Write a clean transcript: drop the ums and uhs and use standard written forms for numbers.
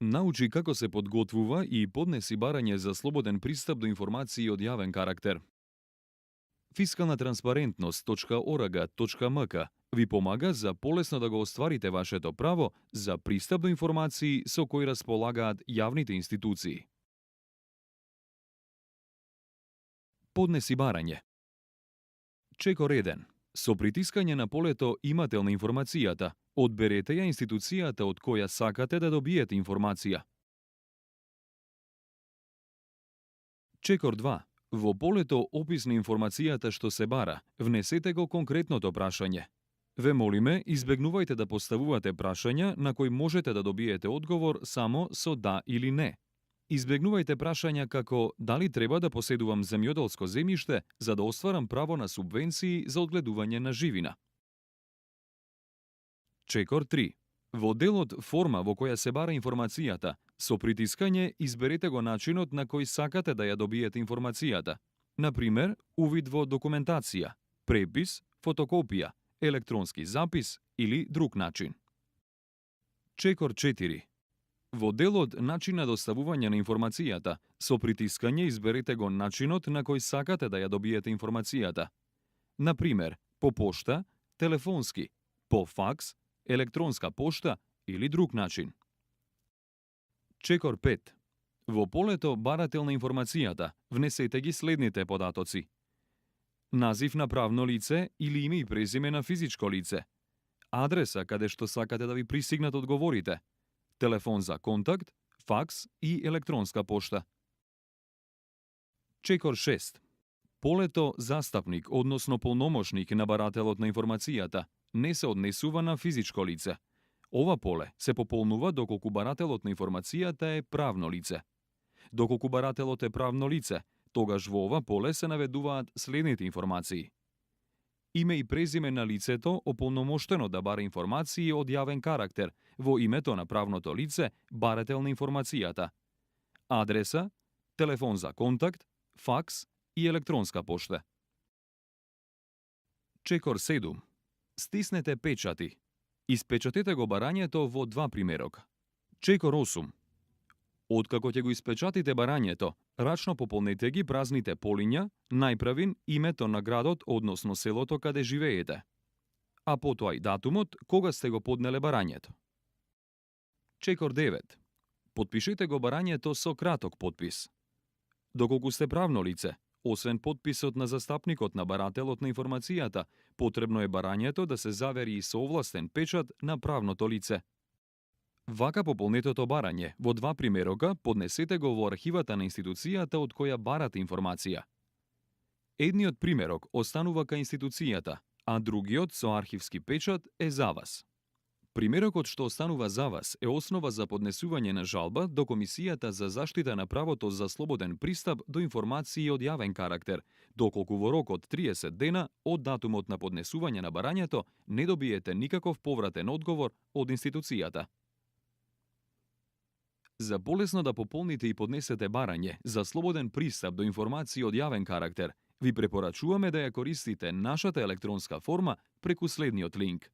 Научи како се подготвува и поднеси барање за слободен пристап до информации од јавен карактер. Фискална транспарентност.org.mk ви помага за полесно да го остварите вашето право за пристап до информации со кои располагаат јавните институции. Поднеси барање. Чекор 1. Со притискање на полето имател на информацијата, одберете ја институцијата од која сакате да добиете информација. Чекор 2. Во полето опис на информацијата што се бара, внесете го конкретното прашање. Ве молиме, избегнувајте да поставувате прашања на кои можете да добиете одговор само со да или не. Избегнувајте прашања како дали треба да поседувам земјоделско земјиште за да остварам право на субвенции за одгледување на живина. Чекор 3. Во делот форма во која се бара информацијата, со притискање изберете го начинот на кој сакате да ја добиете информацијата. Например, увид во документација, препис, фотокопија, електронски запис или друг начин. Чекор 4. Во делот начин на доставување на информацијата, со притискање изберете го начинот на кој сакате да ја добиете информацијата. Например, по пошта, телефонски, по факс, електронска пошта или друг начин. Чекор 5. Во полето барател на информацијата, внесете ги следните податоци. Назив на правно лице или име и презиме на физичко лице. Адреса каде што сакате да ви пристигнат одговорите. Телефон за контакт, факс и електронска пошта. Чекор 6. Полето застапник, односно полномошник на барателот на информацијата, не се однесува на физичко лице. Ова поле се пополнува доколку барателот на информацијата е правно лице. Доколку барателот е правно лице, тогаш во ова поле се наведуваат следните информации. Име и презиме на лицето ополномоштено да бара информации од јавен карактер во името на правното лице, барател на информацијата. Адреса, телефон за контакт, факс и електронска пошта. Чекор 7. Стиснете печати. Испечатете го барањето во два примерока. Чекор 8. Откако ќе го испечатите барањето, рачно пополнете ги празните полиња, најправин името на градот, односно селото каде живеете, а потоа и датумот кога сте го поднеле барањето. Чекор 9. Потпишете го барањето со краток потпис. Доколку сте правно лице, освен потписот на застапникот на барателот на информацијата, потребно е барањето да се завери и со овластен печат на правното лице. Вака пополнетото барање во два примерока поднесете го во архивата на институцијата од која барате информација. Едниот примерок останува кај институцијата, а другиот со архивски печат е за вас. Примерокот што останува за вас е основа за поднесување на жалба до Комисијата за заштита на правото за слободен пристап до информации од јавен карактер, доколку во рок од 30 дена од датумот на поднесување на барањето не добиете никаков повратен одговор од институцијата. За полесно да пополните и поднесете барање за слободен пристап до информации од јавен карактер, ви препорачуваме да ја користите нашата електронска форма преку следниот линк.